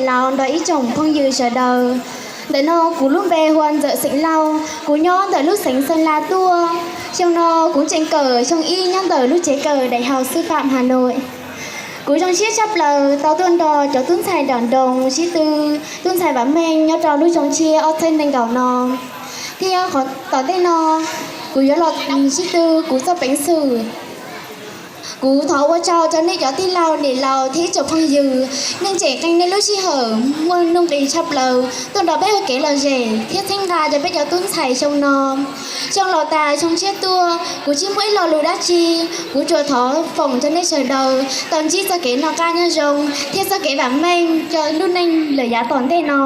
Laus nrog ib tsoom phooj ywg sawv daws. Ntawm no kuv lub npe hu ua Ntxawm xeem Lauj, kuv nyob ntawm lub xeev Xeeb Las tuaj. Xyoo no kuv tseem kawm xyoo ib nyob ntawm lub tsev kawm Đại học Sư phạm Hà Nội. Kuv zoo siab tshaj plaws tau tuaj nrog cov tub ntxhais nram nroog sib tw, tub ntxhais Vam Meej nyob rau lub xyoo tshiab ob txhiab nees nkaum no, thiab qhov tom ntej no kuv yuav los sib tw kuv txoj peev xwm. Kuv thov ua tsaug rau nej cov tij laug niam laus thiab tsoom phooj ywg, nej tseem qee nej lub sij hawm muaj nuj nqis tshaj plaws tuaj nrog peb ua kev lom zem thiab txhawb nqa rau peb cov tub ntxhais xyoo no. Xyoo laus tas xyoo tshiab tuaj, kuv tsis muaj ib lo lus dab tsi, kuv tsuas thov foom rau nej sawv daws tau ntsib txoj kev noj qab nyob zoo thiab txoj kev vam meej rau lub neej lawm yav tom ntej no.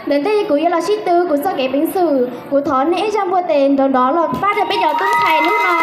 Ntawm ntej kuv yuav los sib tw kuv txoj kev peev xwm, kuv thov nej ib zaj npuaj tes nrov nrov los pab rau peb cov tub ntxhais hnub no.